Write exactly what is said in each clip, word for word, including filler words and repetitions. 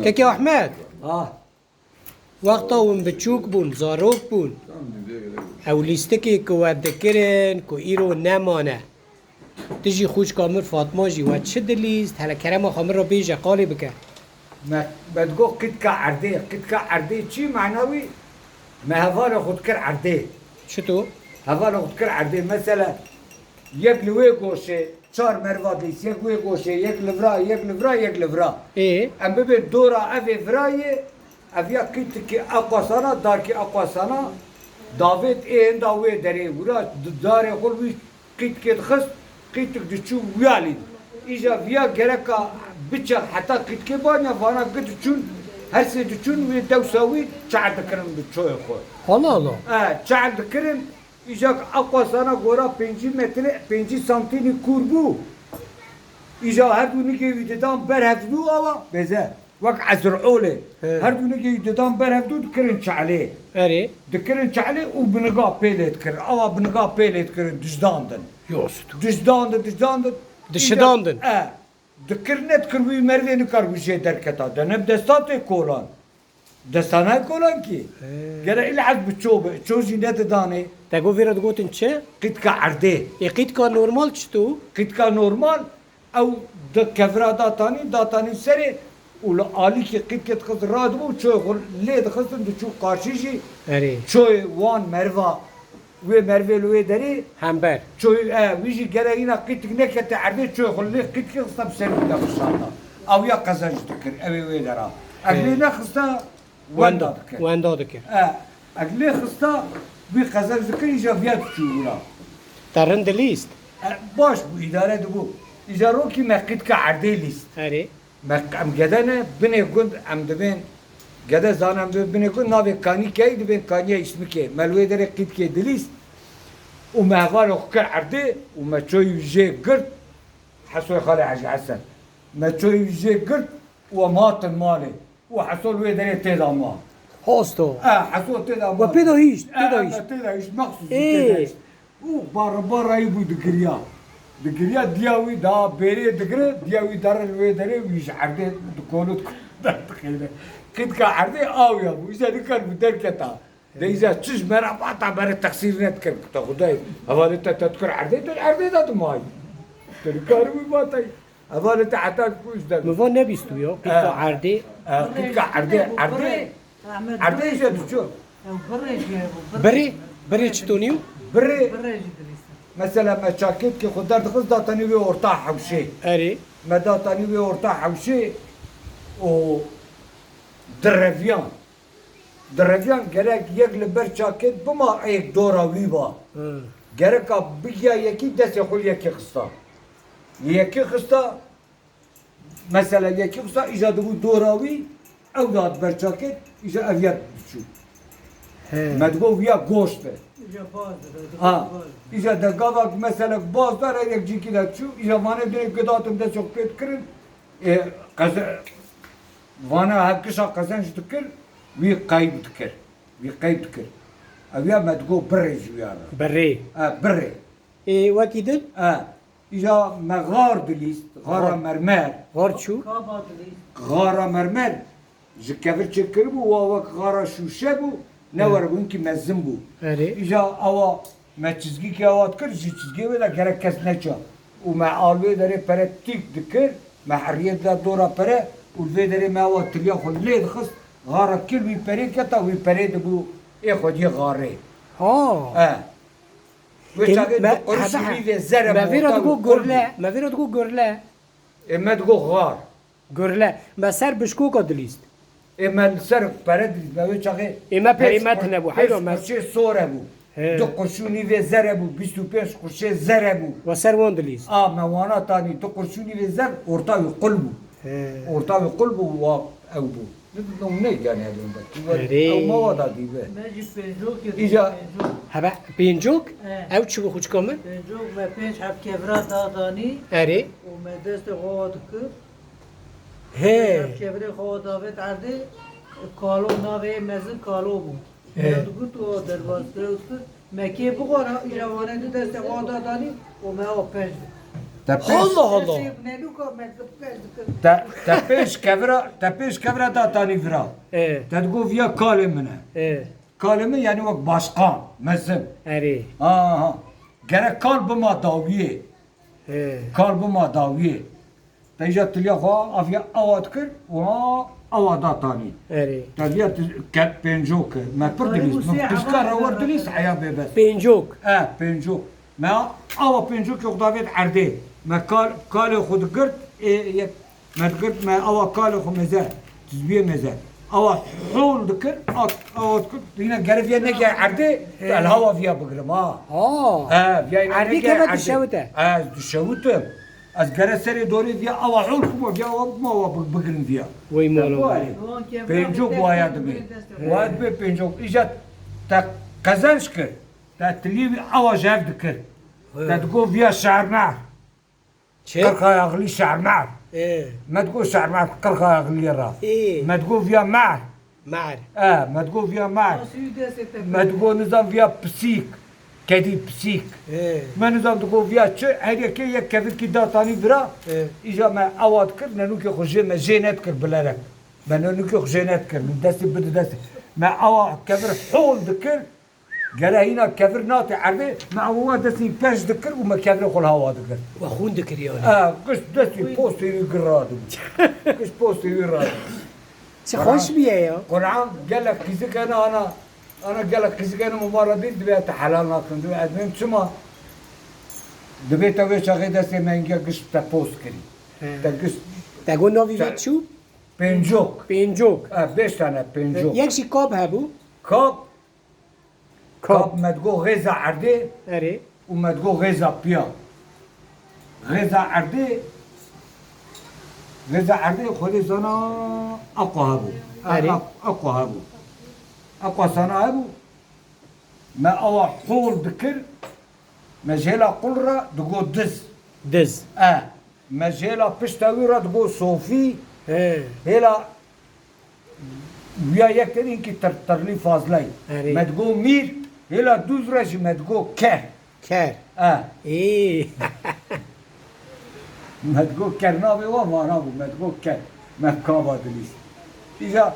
Kekê Ahmed, Ha. wexta hûn biçûk bûn, zarok bûn, ew lîstikê ku we dikirin, ku îro nemane, tu jî xwişka min Fatma jî we çi dilîst, hele kerema xwe min re bêje, qalê bike. Me, me digot qitka erdê, qitka erdê çi mana wî? Me hevalê xwe dikir erdê. Çito? Hevalê xwe dikir erdê. Mesela, yek li wê goşê, çar merva dîs, yek wê goşê, yek li vira, yek li vira, yek li vira. Ê? Em bibên dora evê virayê, ev ya qîtikî eqwasana, darkî eqwasana, davêt ê hinda wê derê wira, d-, darê xwe wî qîtkê dixist, qîtik diçû wiya lî. Îja viya gereka biçe heta qîtkê banya vana gi diçûn, her sê diçûn wê dewsa wî çar dikirin bi çoyê xwe. Allah Allah. E, çar dikirin, îja eqwasana gora pêncî metre, pêncî santînî kûr bû. Îja her du nigê wî didan ber hevdû awa, beze. Wek ezrolê. He. Her du nigê wî didan ber hevdû dikirin çelê. Erê. Dikirin çelê û biniga pêlê dikirin. Awa biniga pêlê dikirin, dijdandin. Yost. Dijdandin, dijdandin. Dişidandin. Îca, e, dikir nedikir wî merivê nikar wî jê derketa. Denem desta tê kolan. Desta nayê kolan kî. He. Gere îlhez bi ço bi. Ço jî nedidanê. Te got vê re digotin çi? Qîtka erdê. Ê qîtka normal çito? Qîtka normal. Ew di kevira datanî, datanî serê û li alîkî qîtkê dixist radibû, çoyê xwe lê dixistin, diçû qarşî jî Erê. çoyê wan meriva, wê merivê li wê derê Hember. çoyê, e, wî jî gere îna qîtik nekete erdê, çoyê xwe lê qîtkê xista bi ser wî de xişanda. Ew ya qezenc dikir, ew ê wê dera. Ev Erê. lê nexista, Wenda dikir. Wenda dikir. E, ev lê xista, wî qezenc dikir, îja viya diçû wira. Te rind dilîst? E, baş bû, îdare dibû. Îja rokî me qîtka erdê lîst. Erê. Me, em gede ne, binê gund em dibên, gede zan em dibên binê gund, navê Kanîkeyê dibên Kaniya Îsmikê. Me li wê derê qîtkê dilîst û me hevalê xwe kir erdê û me çoyî jê girt. Hesoyê xalê Hecî Hesen. Me çoyî jê girt û em hatin malê. Û Heso li wê derê tê de ma. Hosto. E, Heso tê de ma. We pê de hîşt, pê de E, hîşt. me tê de hîşt, mexsûs Ê. tê de hîşt. Û bar, barayî bû digiriya. Digiriya diya wî da bêrê digire, diya wî dere li wê derê, wî ji erdê dikolo dikole derdixêne. Qîtka erdê awiya bû. Îja nikar bû derketa. De îja çi ji me re bata bere texsîr nedikir. Te xwedayê, hevalê te te dikir erdê, tu erdê de dimayî. Tu nikaribû batayî. Hevalê te heta ku ji der. Min van nebîstû ya, qîtka E, erdê. e, qîtka erdê, erdê. Erdê îja diçû. Ew birê jê bû, birê. Birê, birê çitonî yo? Birê. Birê jî dilîstin. Mesela me çakêtkê xwe derdixist datanî wê orta hewşê. Erê. Me datanî wê orta hewşê û direviyan. Direviyan gerek yek li ber çakêt bima êk dora wî ba. Hı. Gereka bigiya yekî destê xwe li yekî xista. Li yekî xista, mesela yekî xista îja dibû dora wî, ew da diber çakêt, îja ev yek diçû. He. Me digot wiya goşt e. Îja baz dibe, Ha, baz dibe. îja de gava ki mesela baz dare yek cîkî de çû, îja vanê dinê gidatim destê xwe pê dikirin, e, qeze-, vana hevkişa qezenc dikir, wî qeyb dikir. Wî qeyb dikir. Ew ya me digot birê ji wî re. Birê. E, birê. Ê, wekî din? E, îja me xar dilîst, xara Xar. mermer. Xar çû? Xara mermer ji kevir çêkiribû, wa wek xara şûşe bû, ne Hı. were bû, hinkî mezin bû. Erê. Îja awa me çizgîkê awa dikir, ji çizgê wê de gerek kes neça. Û me a li wê derê pere tîk dikir, me heriyê dida dora pere û li vê derê me awa tiliya xwe lê dixist, xara kil wî perê keta, wî perê dibû ê xwediyê xarê. Ha. E. Wê Ê, çaxê me, du quruşî hebe, he. wî vê zere Me bû, vê re orta digo wî qul gurle, bû. me vê re digo gurle. Ê me digo xar. Gurle. Me ser bişkoka dilîst. Ê me li ser pere dilîst. Me wê çaxê Ê me perê pênc me qur-, tine bû, pênc heyro me. qurşê sore bû. He. Du qurşûnî vê zere bû, bîst û pênc qurşê zere bû. We ser wan dilîst. A, me wana tanî du qurşûnî vê zer, orta wî qul bû. He. Orta wî qul bû, wa ew bû. Ne, ne, ne, yani, yani, bak, bu var, Erê. ew mava da dibe. Me jî pêncok yê Îca- pêncok. Hebe, pêncok? He. Ew çi bû xwişka min? Pêncok me pênc heb kevira da danî. Erê. Û me destê xwe wa dikir. He. Heb kevirê xwe wa davêt erdê. Kalo navê mezin Kalo bû. He. Me digot o derbas kir, û dikir. Me kê bixwara, îca wane di destê xwe wa da danî û me o pênc. Te pêş, Allah Allah. Te, te pêş kevira, te pêş kevira datanî vira. Ê. Te digot viya kalê min e. Ê. Kalê min yani wek başkan, mezin. Erê. Aha. Gerek kal bima dawiyê. Ê. Kal bima dawiyê. Te îja tiliya xwe aviya awa dikir û ha awa datanî. Erê. Te viya ti-, ke-, pêncok kir. Me pir dilîst. Min pişka re wer dilîst heya bêbes. Pêncok. E, pêncok. Me awa pêncokê xwe davêt erdê. Me kal-, kalê xwe digirt, ê, yek, me digirt, me awa kalê xwe meze, tizbiyê meze. Awa hol dikir, at, awa dikir, yine geriviye nege erdê, He. El hawa viya bigirim, ha. Ha. He, viya yine Erdê nege keve erdê. Dişewite. Ez dişewitim. Ez gere serê dorê viya awa hol kuma, viya awa kuma awa bi-, bigirim viya. Wey mala. Pêncok waya dibê. Waya dibê pêncok. Îca te qezenç kir. Te tiliyê wî awa jev dikir. He. Te digot viya şermer. Çi? Qirxa yaxlî şermer. Ê. Me digot şermer qirxa yaxlî ra. Ê. Me digot viya mer. Mer. E, me digot viya mer. Me digot nizam viya pisîk. Kedî pisîk. Ê. Me nizam digot viya çi? Her yekê yek kevirkî datanî vira. Ê. Îja me awa dikir, nenûkê xwe jê me jê nedikir bilerek. Me nenûkê xwe jê nedikir. Min destê bidi destê. Me awa kevir hol dikir. Gere hîna kevir nate erdê, me ewa destê pêş dikir û me kevirê xwe li hawa dikir. We xûn dikir yani. E, gişt destê postê wî gir radibû. Gişt postê wî radibû. Çi xweş bûye ya. Quran gelek qîzik hene ana, ana gelek qîzik hene min vara dît, divê te helal nakin. Divê ez bêm çima? Divê te wê çaxê destê me hingê gişt te post kirî. He. Te gişt Te got navî vê çû? Pêncok. Pêncok. E, beş tane pêncok. Yek jî kab hebû. Kab Kap. Kap me digo xêza erdê Erê. Û me digo xêza piya. Xêza erdê, xêza erdê Xwedê zana aqwa hebû. Erê. Aq-, aqwa hebû. Aqwa sana hebû. Me awa hol dikir, me ji hêla qul re digo diz. Diz. E, me ji hêla pişta wî re digo sofî. He. Hêla Wiya yek tedî inkî tir-, tirlî fazlay. Erê. Me digo mîr, hêla dûz re jî me digo ker. Ker. E. Ê. Me digo ker navê wa vana bû, me digo ker. Me kava dilîst. Îja,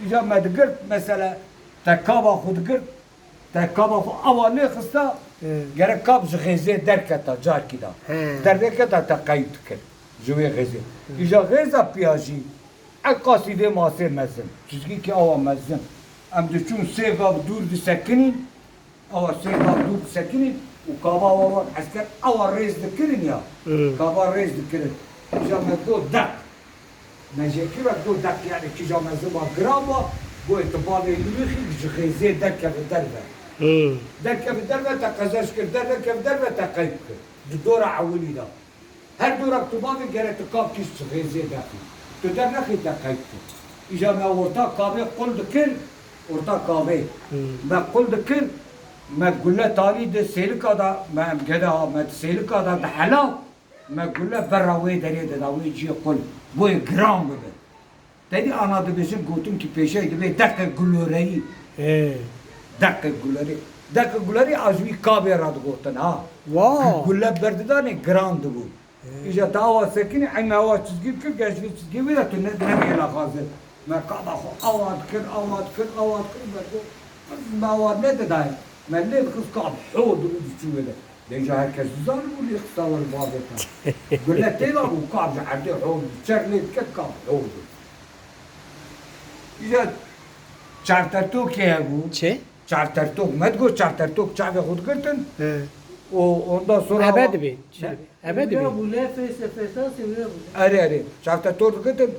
îja me digirt, mesele te kava xwe digirt, Te kava xwe awa lê xista, He. Gerek kap ji xêzê derketa carkî de. He. Derdeketa te qeyb dikir ji wê xêzê. Îja xêza piya jî eqasî vê masê mezin. Çizgîkî awa mezin. Em diçûn sê gav dûr disekinîn, awa sê gav dûr disekinîn û kava awa wek esker awa rêz dikirin ya. Hı. Kava rêz dikirin. Îja me got deq. Me jêkî re got deq, yani kîja mezin ba, giran ba, goyê tu bavê li wî xî ji xêzê derkeve derve. Hmm. Derkeve derve te qezenç kir, dernekeve derve te qeyb kir. Di dora ewilî de. Her dora tu bavê gere tu kap kîş ji xêzê derxî. Tu dernexî te qeyb kir. Îja me orta kavê qul dikir, orta kavê. Hmm. Me qul dikir, me gule tarî di sêlika de, me em gede ha, me di sêlika de dihela. Me gule berra wê derê dida, wê ciyê qul, boyê giran bibe. Tedî ana dibêjin gotin ki pêşey dibê deqê guloreyî. Ê. Deqê gulerî. Deqê gulerî a ji wî kabê re digotin ha. Wa. Gule berdidanê giran dibû. Ê. Îja te awa sekinî, eyme awa çizgî kir, gel ji vê çizgê wê de tu ne, ne bêla xazir. Me kaba xwe awa dikir, awa dikir, awa dikir, me got, me awa nedidayê. Me lê dixist kab ho dibû diçû wê de. Dêja her kes dizanibû lê xista wer bavê te. Gule tê de bû, kab ji erdê hol bû. Çer lê diket kab hol bû. Îja çartertokê hebû. Çi? Çartertok. Me digot çartertok çavê xwe digirtin. He. Û ondan sonra Ebe dibê. Çi dibê? Ebe dibê. Wira bû, lê fêsê fêsasê wira bû. Erê, erê. Çartertok digirtin.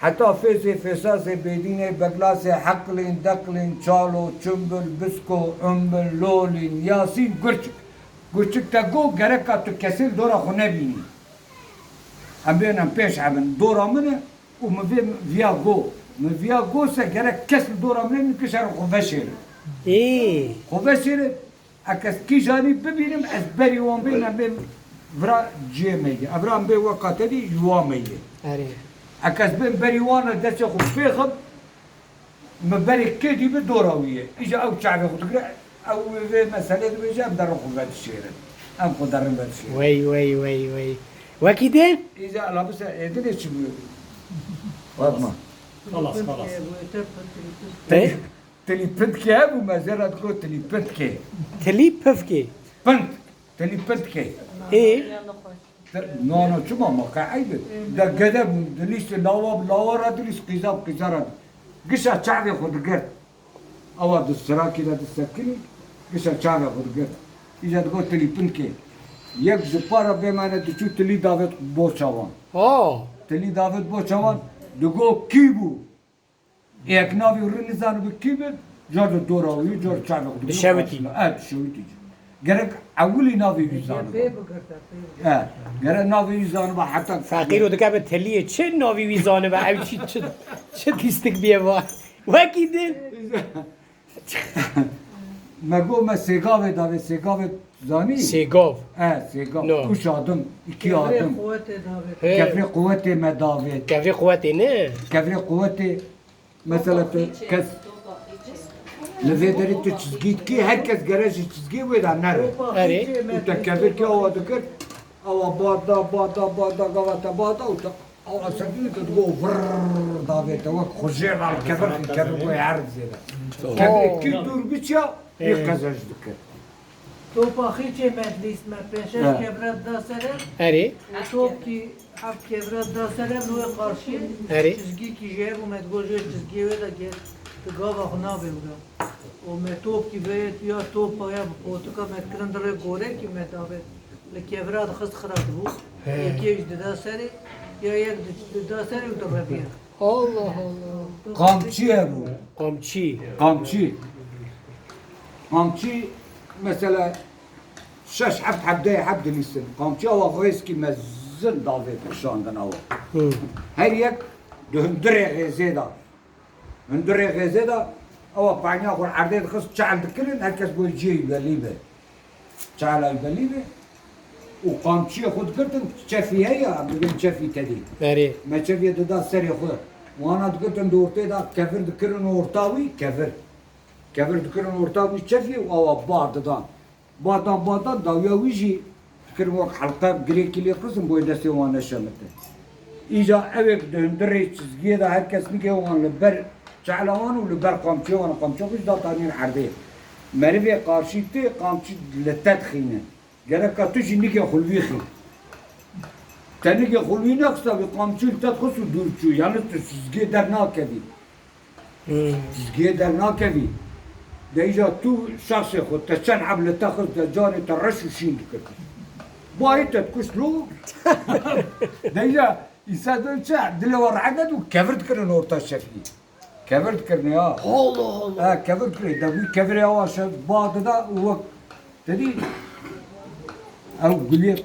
Heta fêzê fêsazê bêdînê beglasê heqlên deqlên çalo çimbil bisko umbil lolîn yasîn gurçik. Gurçik te got gereka tu kesê li dora xwe nebînî. Em bên em pêş hebin. Dora min e û min vê viya got. Min viya got se gerek kes li dora min nebîn, kişer xwe veşêrin. Ê. Xwe veşêrin. Eke ez kîjanî bibînim, ez berî wan bêm, em bên vira cihê me yê. Evra em bên weka te dî ji wan me yê. Erê. Eke ez bên berî wan re destê xwe pêxim, min berê kê dî bi dora wî ye. Îja ew çavê xwe digire, ew wê vê meselê dibêje, em derê xwe vedişêrin. Em xwe derin ber şê. Wey, wey, wey, wey. Wekî din? Îca labise êdinê çi bû? Fatma. Xalas, xalas. Tilî pindkê hebû, me zêra digot tilî pindkê. Tilî pivkê. Pind. Tilî pindkê. Ê? Te-, no, no, çima ma qe eyb e? De gede bûn, dilîst lawa, lawa ra dilîst, qîza, qîza ra. Gişa çavê xwe digirt. Ewa di sirakî de disekinî, gişa çavê xwe digirt. Îca digot tilî pindkê. Yek ji para bêmane diçû tilî davêt boça wan. Ha. Tilî davêt boça wan, digot kî bû? Ê yek navê wî nizanibe kî be, car di dora wî, car çavê xwe digirt. Dişewitî. Ev dişewitî. Gerek ewilî navê wî zanibe. Pê bigirte, pê bigirte. E, gerek navê wî zanibe heta. Feqîro dike bi tiliyê çi navê wî zanibe? Ev çi, çi, çi dîstik bîye va? Wekî din. Me got me sêgavê davê, sêgavê zanî? Sêgav. E, sêgav. No. Üç adım, iki adım. Kevrê quwetê davê. He. Kevrê quwetê me davê. Kevrê quwetê ne? Kevrê quwetê, mesela tu kes li vê derê tu çizgî dikî, her kes gere ji çizgê wê de nere. Erê. Û te kevir kî awa dikir, awa bada, bada, bada, gava te bada û te Ew eşebî digo virr davête wek xwe jê re li kevir, kevir wê her zêde. Kevirê kî dûr biçiya, wî qezenc dikir. Topa xîçê me dilîst me pênc şeş kevira dida ser e. Erê. Û top kî heft kevira dida ser e, li wê qarşî çizgî kî jê bû me digo jê çizgiyê wê de gel, tu gava xwe nabê wira. Û me top kî vê ya topa ya bi potika me dikirin di rê gorê kî me davêt. Li kevira dixist xira dibû. He. Yekê jî dida serê, ya yek di-, dida serê û direviya. Allah Allah. Qamçî hebû. Qamçî. Qamçî. Qamçî, mesela, şeş heft hebdeyê heb dilîstin. Qamçî awa xwêskî mezin davêt kişandin awa. Hı. Her yek di hundirê rêzê de. Hundirê xêzê de ewa paniya xwe erdê dixist, çal dikirin, her kes bo cihê wî belî be. Çala wî belî be. Û qamçiyê xwe digirtin, çefî heye, em dibên çefî tedî. Erê. Me çefiyê dida serê xwe. Wana digirtin di ortê de kevir dikirin orta wî, kevir. Kevir dikirin orta wî çefî û ewa ba didan. Badan, badan, dawiya wî jî dikirin wek helqe, girêkî lê xistin, boyê destê wan neşemitin. Îca ew ê di hundirê çizgiyê de her kes nigê wan li ber çehla wan û li ber qamçiyê wan, qamçiyê xwe jî datanîn erdê. Merivê qarşî tê, qamçî li te dixîne. Gereka tu jî nigê xwe li wî xî. Te nigê xwe li wî nexista, wî qamçî li te dixist û dûr çû. Yani tu çizgiyê dernakevî. Hmm. Çizgiyê dernakevî. De îca tu şexsê xwe, te çend heb li te xist de canê te reş û şîn dikir. Bayî te dikuşt lo. De îca îsa de çi? Dilê we rahet nedu, kevir dikirin orta şefî. Kevir dikirin ya. Allah Allah. Ha, kevir dikirin. De wî kevirê awa şef ba dida û wek te dî ew gulê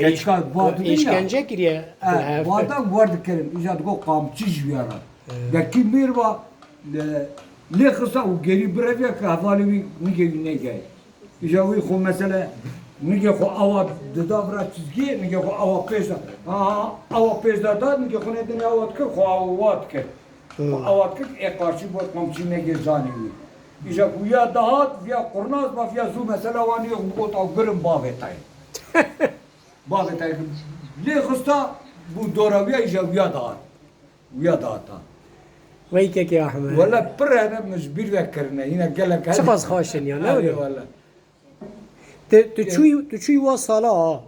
keçika ba didin ya. Îşkence kiriye. Ha, ba da wer dikirin. Îca digo qamçî ji wî re. He. De kî mêr va, e, lê xisa û gerî bireviya ke hevalê wî nigê wî nêgeyê. Îja wî xwe mesele nigê xwe awa dida vira çizgiyê, nigê xwe awa pêş da. Ha, ha, awa pêş da da, nigê xwe nedinê awa dikir, xwe awa dikir. Xwe awa dikir, ê qarşî bo qamçî negê canê wî. Îja ku ya dahat, viya qurnaz, ma viya zû mesela wanî xwe got ew birin bavê tayê. Bavê tayê lê xista bû dora wîya, îja wîya dahat. Wiya data. Wey kekê Ahmed. Wele pir hene min ji bîr vekirine. Yine gelek hene. Çiqas xweş in ya, ne wilo? Wele. Tu, tu çûyî, tu çûyî wa sala ha.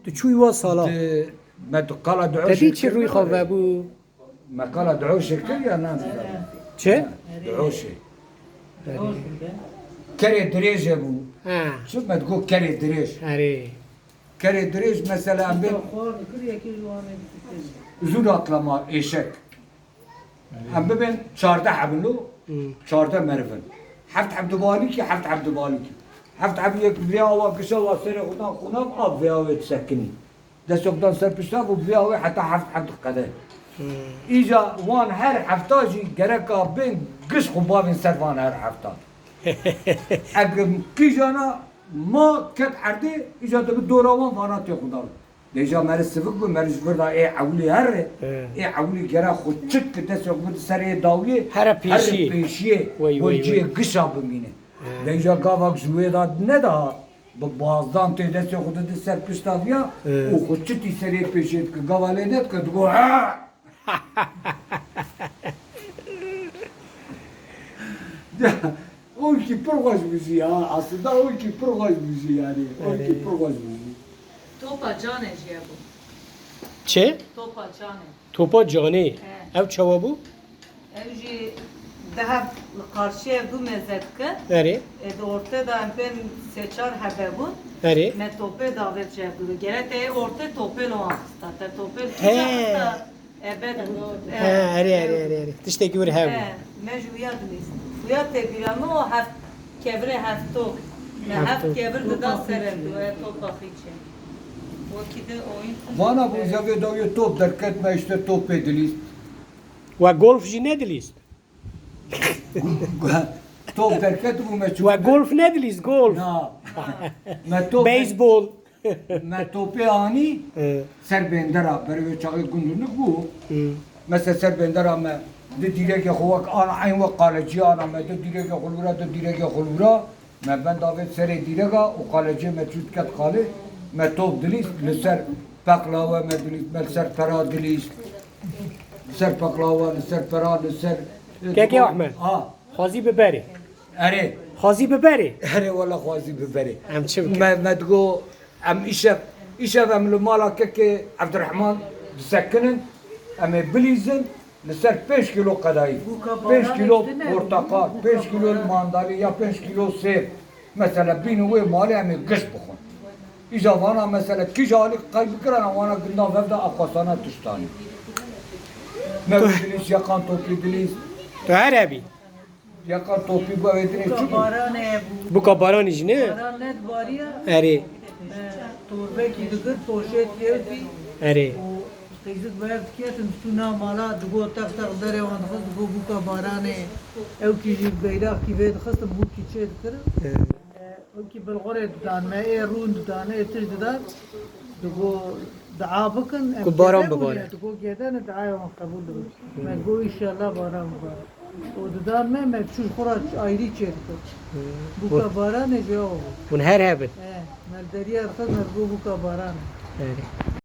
Tu çûyî wa sala. Di, me tu qala duo. Te dî çi rûyê xwe vebû? Me qala duo şekir ya na. Çi? Duo şe. Kerê dirêj hebû. Ha. Çi me digo kerê dirêj. Erê. Kerê dirêj mesela em bên. Xwar dikir, yekê ji wan ê dikir. Zû ratlama êşek. Em bibên çardeh hebin lo, Hmm. çardeh meriv in. Heft heb dibalîkî, heft heb dibalîkî. Heft heb yek vê awa gişa wa serê xwe dan xwina, av vê awê disekinî. Destê xwe dan ser pişta û vê awê heta heft heb diqede. Hmm. Îca wan her hefta jî gereka bên giş xwe bavên ser van her hefta. Eger qîjana ma ket erdê, îca dibi dora wan vana tê xwe dal. Dêja meriv sivik bû, meriv ji vir da ê ewilî here, He. Ê ewilî gere xwe çik ki destê xwe bide ser ê dawiyê, Here pêşiyê. Here pêşiyê, Wey, bo wey, cihê wey. Gişa bimîne. He. Dêja gavak ji wê da neda, Bi bazdan tê destê xwe dide ser pişta viya Ee. û xwe çitî serê pêşê dike, gava lê nedike, digo, "Ha!" Ya, o kî pir xweş bijî ha, aslında o kî pir xweş bijî yani. O kî Ee. pir xweş bijî. Topa canê jî hebû. Çi? Topa canê. Topa canê. He. Ew çawa bû? Ew jî dehe li qarşiyê ev du meze dike. Erê. Ê di ortê de em pê sê çar hebe bûn. Erê. Me topê davêt ji hev du. Gere te yê ortê topê li wan xista. Te topê li He. kîja xista? Ebed bû. He, erê, erê, erê, erê. Tiştekî wir hebû. He, me ji wiya dilîst. Wiya tê bîra min o heft, kevirê heft top. Me Heft heft top. kevir dida serê du, e, topa xîçê. Wekî de oyun Vana bû, îja vê dawiyê top derket, me işte topê dilîst. We golf jî nedilîst? Top derket bû me çû. We golf nedilîst, golf. Na. Me top Beyzbol. Me topê anî Ee. ser bendera, berê wê çaxê gundinik bû. Hı. Mesela ser bendera me di dîreke xwe wek ana, eyn wek qalecî ana me di dîreke xwe li wira, di dîreke xwe li wira. Me benda vê serê dîreka û qalecê me çû diket qalê, me top dilîst, li ser peqlawe me dilîst, me li ser pera dilîst, li ser peqlawe, li ser pera, li ser, e, Kekê Ahmed. Ha. Xwazî bi berê. Erê. Xwazî bi berê. Erê, wela xwazî bi berê. Em çi bikin? Me, me digo, em îşev, îşev em li mala kekê Evdirehman disekinin, em ê bilîzin, Li ser pênc kîlo qedayî, pênc kîlo porteqal, pênc kîlo mandalî ya pênc kîlo sêv, mesela bînin wê malê em ê giş bixwin. Îja vana mesela kîja alî qey bikirana wana gundan vev de aqasana tiştanî. Me dilîst, yekan topî dilîst. Tu her hebî. Yeka topî bavêtinê çi bû? Buka baranê bû. Buka baranê jî ne? Baran ne dibariya. Erê. Me torbekî digir, poşet yewtî. Erê. Û qîzik bi hev diketin, diçû nav mala, digo teq teq derê wan dixist, digo buka baranê. Ew kî jî beyraxkî vê dixistin, bûkî çê dikirin. Erê. Wekî bilxurê didan me, ê rûn didan, ê tişt didan. Digo dua bikin, em Ku baran kêde bibare. bûne, digo kêde ne duaya wan qebûl dibe. Me digo, "Înşallah baran bibare." Û didan me, me çû ji xwe re ayrî çê dikir. Bûka baranê jî ew bû. Hûn her hebin. He, me li deriya dixist, me digo, "Bûka baranê." Erê.